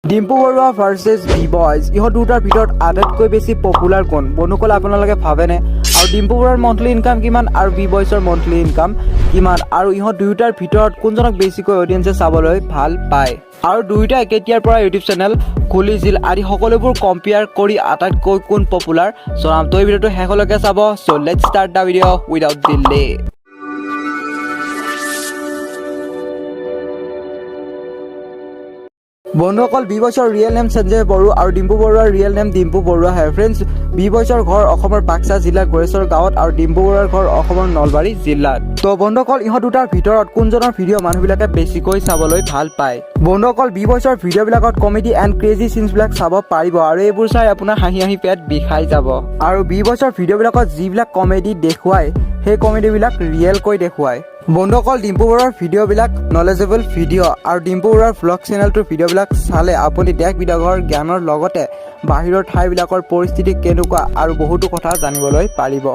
Dimpu Baruah versus B boys, ইহঁত দুটাৰ ভিতৰত আটাইতকৈ বেছি পপুলাৰ কোন, বন্ধুসকল, আপোনালোকে ভাবেনে? আৰু ডিম্পু বৰুৱাৰ মন্থলি ইনকাম কিমান আৰু বি বইজৰ মন্থলি ইনকাম কিমান আৰু ইহঁত দুয়োটাৰ ভিতৰত কোনজনক বেছিকৈ অডিয়েঞ্চে চাবলৈ ভাল পায় আৰু দুয়োটাই কেতিয়াৰ পৰা ইউটিউব চেনেল খুলিছিল আদি সকলোবোৰ কম্পেয়াৰ কৰি আটাইতকৈ কোন পপুলাৰ জনাম। তো এই ভিডিঅ'টো শেষলৈকে চাব। So let's start the video without delay. বন্ধুসকল, বি বইচৰ ৰিয়েল নেম সঞ্জয় বড়ো আৰু ডিম্পু বৰুৱাৰ ৰিয়েল নেম ডিম্পু বৰুৱা হয়। ফ্ৰেণ্ডছ, বি বইচৰ ঘৰ অসমৰ বাক্সা জিলাৰ গোৰেশ্বৰ গাঁৱত আৰু ডিম্পু বৰুৱাৰ ঘৰ অসমৰ নলবাৰী জিলাত। তো বন্ধুসকল, ইহঁত দুটাৰ ভিতৰত কোনজনৰ ভিডিঅ' মানুহবিলাকে বেছিকৈ চাবলৈ ভাল পায়? বন্ধুসকল, বি বইচৰ ভিডিঅ'বিলাকত কমেডি এণ্ড ক্ৰেজি চিনছবিলাক চাব পাৰিব আৰু এইবোৰ চাই আপোনাৰ হাঁহি হাঁহি পেট বিষাই যাব। আৰু বি বইচৰ ভিডিঅ'বিলাকত যিবিলাক কমেডি দেখুৱায়, সেই কমেডিবিলাক ৰিয়েলকৈ দেখুৱায়। বন্ধুসকল, ডিম্পু বৰুৱাৰ ভিডিঅ'বিলাক নলেজেবল ভিডিঅ' আৰু ডিম্পু বৰুৱাৰ ভ্লগ চেনেলটোৰ ভিডিঅ'বিলাক চালে আপুনি দেশ বিদেশৰ জ্ঞানৰ লগতে বাহিৰৰ ঠাইবিলাকৰ পৰিস্থিতি কেনেকুৱা আৰু বহুতো কথা জানিবলৈ পাৰিব।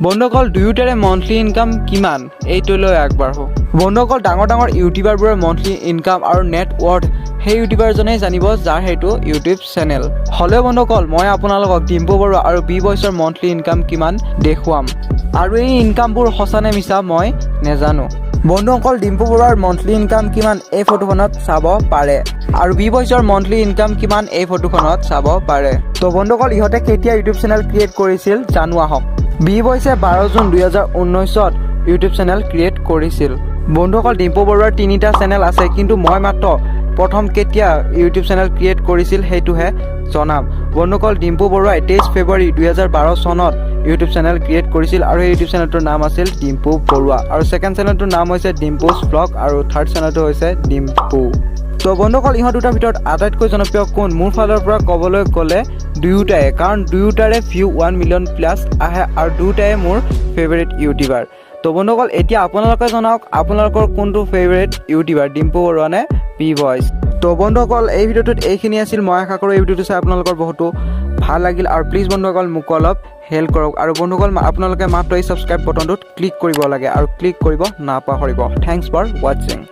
বন্ধুসকল, দুয়োটাৰে মন্থলি ইনকাম কিমান, এইটোলৈ আগবাঢ়ো। বন্ধুসকল, ডাঙৰ ডাঙৰ ইউটিউবাৰবোৰৰ মন্থলি ইনকাম আৰু নেট ৱৰ্থ সেই ইউটিউবাৰজনেই জানিব যাৰ সেইটো ইউটিউব চেনেল। হ'লেও বন্ধুসকল, মই আপোনালোকক ডিম্পু বৰুৱা আৰু বি বইচৰ মন্থলি ইনকাম কিমান দেখুৱাম আৰু এই ইনকামবোৰ সঁচা নে মিছা মই নেজানো। বন্ধুসকল, ডিম্পু বৰুৱাৰ মন্থলি ইনকাম কিমান এই ফটোখনত চাব পাৰে আৰু বি বইচৰ মন্থলি ইনকাম কিমান এই ফটোখনত চাব পাৰে। তো বন্ধুসকল, ইহঁতে কেতিয়া ইউটিউব চেনেল ক্ৰিয়েট কৰিছিল জানো আহক। বি বইচে 12 জুন 2019ত ইউটিউব চেনেল ক্ৰিয়েট কৰিছিল। বন্ধুসকল, ডিম্পু বৰুৱাৰ তিনিটা চেনেল আছে, কিন্তু মই মাত্ৰ প্ৰথম কেতিয়া ইউটিউব চেনেল ক্ৰিয়েট কৰিছিল সেইটোহে জনাম। বন্ধুসকল, ডিম্পু বৰুৱাই 23 ফেব্ৰুৱাৰী 2012 চনত ইউটিউব চেনেল ক্ৰিয়েট কৰিছিল আৰু এই ইউটিউব চেনেলটোৰ নাম আছিল ডিম্পু বৰুৱা আৰু ছেকেণ্ড চেনেলটোৰ নাম হৈছে ডিম্পুজ ভ্লগ আৰু থাৰ্ড চেনেলটো হৈছে ডিম্পু। তো বন্ধুসকল, ইহঁত দুটাৰ ভিতৰত আটাইতকৈ জনপ্ৰিয় কোন? মোৰ ফালৰ পৰা ক'বলৈ গ'লে দুয়োটাই, কাৰণ দুয়োটাৰে ভিউ 1 মিলিয়ন প্লাছ আহে আৰু দুয়োটাই মোৰ ফেভৰেট ইউটিউবাৰ। তো বন্ধুসকল, এতিয়া আপোনালোকে জনাওক, আপোনালোকৰ কোনটো ফেভৰেট ইউটিউবাৰ, ডিম্পু বৰুৱা নে বি বইচ? তো বন্ধুসকল, এই ভিডিঅ'টোত এইখিনি আছিল। মই আশা কৰোঁ এই ভিডিঅ'টো চাই আপোনালোকৰ বহুতো ভাল লাগিল আৰু প্লিজ বন্ধুসকল, মোক অলপ হেল্প কৰক। আৰু বন্ধুসকল, আপোনালোকে মাত্ৰ এই ছাবস্ক্ৰাইব বটনটোত ক্লিক কৰিব লাগে আৰু ক্লিক কৰিব নাপাহৰিব। Thanks for watching.